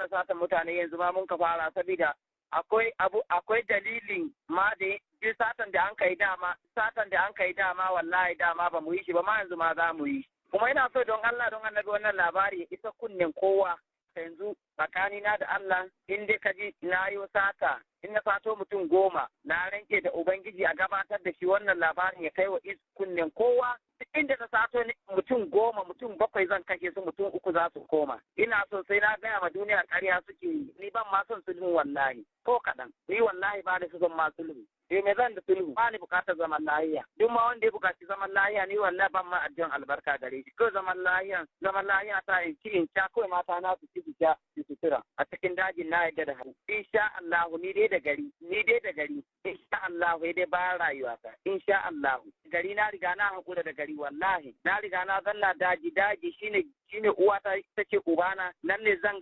Magana satan mutane yanzu ma mun ka fara, saboda akwai abu, akwai dalilin ma da duk satan da an kai dama, satan da an kai dama, wallahi dama ba mu yi shi ba ma, yanzu ma za mu yi. Kuma ina so don Allah, don Annabi, wannan labari ya isa kunnen kowa. Yanzu tsakanina da Allah, in dai ka ji na yi sata, in na sato mutum 10, na ranke da Ubangiji, a gabatar da shi wannan labarin ya kai wa kunnen kowa. Duk inda na sato mutum 10, mutum bakwai zan kashe su, mutum uku za su koma. Ina so sai na gaya ma duniya ƙarya suke yi. Ni ban ma son sulhu wallahi ko kaɗan. Ni wallahi ba da su son ma sulhu. Eh, me zan da sulhu? Ba ni bukatar zaman lahiya. Duk ma wanda ya bukaci zaman lahiya, ni wallahi ban ma addu'an albarka gare shi. Ko zaman lahiya, zaman lahiya ta in ci in sha kawai, mata na su ci su sha su sutura a cikin dajin. Na yadda da haru, insha Allah. Ni dai da gari, ni dai da gari, insha Allah, dai bayan rayuwata, insha Allah. Gari na riga na hakura da gari wallahi. Na riga na zanna daji. Daji shine uwata, ita ce ubana. Nan ne zan